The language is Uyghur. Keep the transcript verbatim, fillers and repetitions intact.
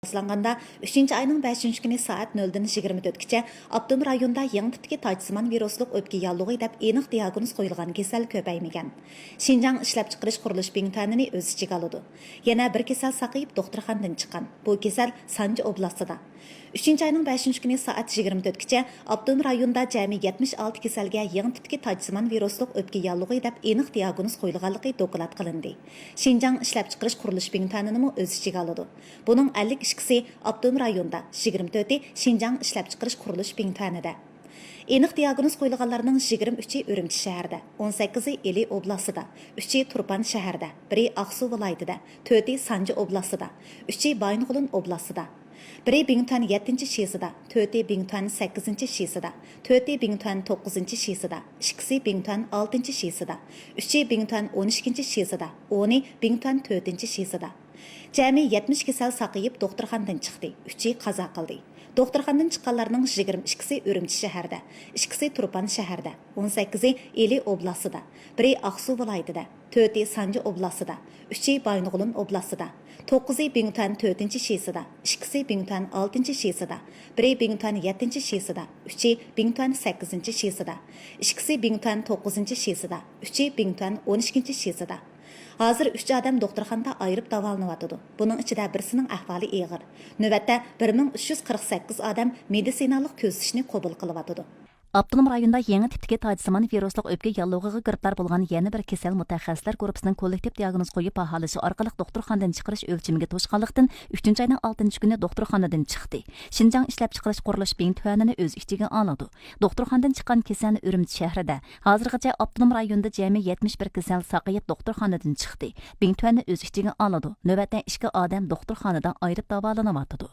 قىياسلانغاندا، ئۈچىنچى ئاينىڭ بەشىنچى كۈنى سائەت نۆلدىن يىگىرمە تۆتكىچە ئاپتونوم رايوندا يېڭى تىپتىكى تاجسىمان ۋىرۇسلۇق ئۆپكە ياللۇغى دەپ ئېنىق دىياگنوز قويۇلغان كېسەل كۆپەيمىگەن. شىنجاڭ ئىشلەپچىقىرىش قۇرۇلۇش بىڭتۈەنىنى ئۆز ئىچىگە ئالىدۇ. يەنە بىر كېسەل ساقىيىپ، دوختۇرخانىدىن چىققان. بۇ كېسەل سانجى ئوبلاستىدا. ئۈچىنچى ئاينىڭ بەشىنچى كۈنى سائەت يىگىرمە تۆتكىچە ئاپتونوم رايوندا جەمئىي يەتمىش ئالتە كېسەلگە يېڭى تىپتىكى تاجسىمان ۋىرۇسلۇق ئۆپكە ياللۇغى دەپ ئېنىق دىياگنوز قويۇلغانلىقى دوكلات قىلىندى. شىنجاڭ ئىشلەپچىقىرىش قۇرۇلۇش بىڭتۈەنىنىمۇ ئۆز ئىچىگە ئالىدۇ. بۇنىڭ ئەللىك ئىككىسى ئاپتونوم رايوندا، يىگىرمە تۆتى شىنجاڭ ئىشلەپچىقىرىش قۇرۇلۇش بىڭتۈەنىدە. ئېنىق دىياگنوز قويۇلغانلارنىڭ يىگىرمە ئۈچى ئۈرۈمچى شەھىرىدە، ئون سەككىزى ئىلى ئوبلاستىدا، ئۈچى تۇرپان شەھىرىدە، بىرى ئاقسۇ ۋىلايىتىدە، تۆتى سانجى ئوبلاستىدا، ئۈچى بايىنغولىن ئوبلاستىدا، بىرى بىڭتۈەن يەتتىنچى شىسىدا، تۆتى بىڭتۈەن سەككىزىنچى شىسىدا، تۆتى بىڭتۈەن توققۇزىنچى شىسىدا، ئىككىسى بىڭتۈەن ئالتىنچى شىسىدا، ئۈچى بىڭتۈەن ئون ئىككىنچى شىسىدا، ئونى بىڭتۈەن تۆتىنچى شىسىدا. جەمئىي يەتمىش كېسەل ساقىيىپ دوختۇرخانىدىن چىقتى، ئۈچى قازا قىلدى. دوختۇرخانىدىن چىققانلارنىڭ يىگىرمە ئىككىسى ئۈرۈمچى شەھىرىدە، ئىككىسى تۇرپان شەھىرىدە، ئون سەككىزى ئىلى ئوبلاستىدا، بىرى ئاقسۇ ۋىلايىتىدە، تۆتى سانجى ئوبلاستىدا، ئۈچى بايىنغولىن ئوبلاستىدا، توققۇزى بىڭتۈەن تۆتىنچى شىسىدا، ئىككىسى بىڭتۈەن ئالتىنچى شىسىدا، بىرى بىڭتۈەن يەتتىنچى شىسىدا، ئۈچى بىڭتۈەن سەككىزىنچى شىسىدا، ئىككىسى بىڭتۈەن توققۇزىنچى شىسىدا، ئۈچى بىڭتۈەن ئون ئىككىنچى شىسىدا. ھازىر ئۈچ ئادەم دوختۇرخانىدا ئايرىپ داۋالىنىۋاتىدۇ. بۇنىڭ ئىچىدە بىرسىنىڭ ئەھۋالى ئېغىر. نۆۋەتتە بىر مىڭ ئۈچ يۈز قىرىق سەككىز ئادەم مېدىتسىنالىق كۆزىتىشنى قوبۇل قىلىۋاتىدۇ. ئاپتونوم رايوندا يېڭى تىپتىكى تاجسىمان ۋىرۇسلۇق ئۆپكە ياللۇغىغا گىرىپتار بولغان يەنە بىر كېسەل مۇتەخەسسىسلەر گۇرۇپپىسىنىڭ كوللېكتىپ دىياگنوز قويۇپ باھالىشى ئارقىلىق دوختۇرخانىدىن چىقىرىش ئۆلچىمىگە توشقانلىقتىن، ئۈچىنچى ئاينىڭ ئالتىنچى كۈنى دوختۇرخانىدىن چىقتى. شىنجاڭ ئىشلەپچىقىرىش قۇرۇلۇش بىڭتۈەنىنى ئۆز ئىچىگە ئالىدۇ. دوختۇرخانىدىن چىققان كېسەل ئۈرۈمچى شەھىرىدە. ھازىرغىچە ئاپتونوم رايوندا جەمئىي يەتمىش بىر كېسەل ساقىيىپ دوختۇرخانىدىن چىقتى. بىڭتۈەننى ئۆز ئىچىگە ئالىدۇ. نۆۋەتتە ئىككى ئادەم دوختۇرخانىدا ئايرىپ داۋالىنىۋاتىدۇ.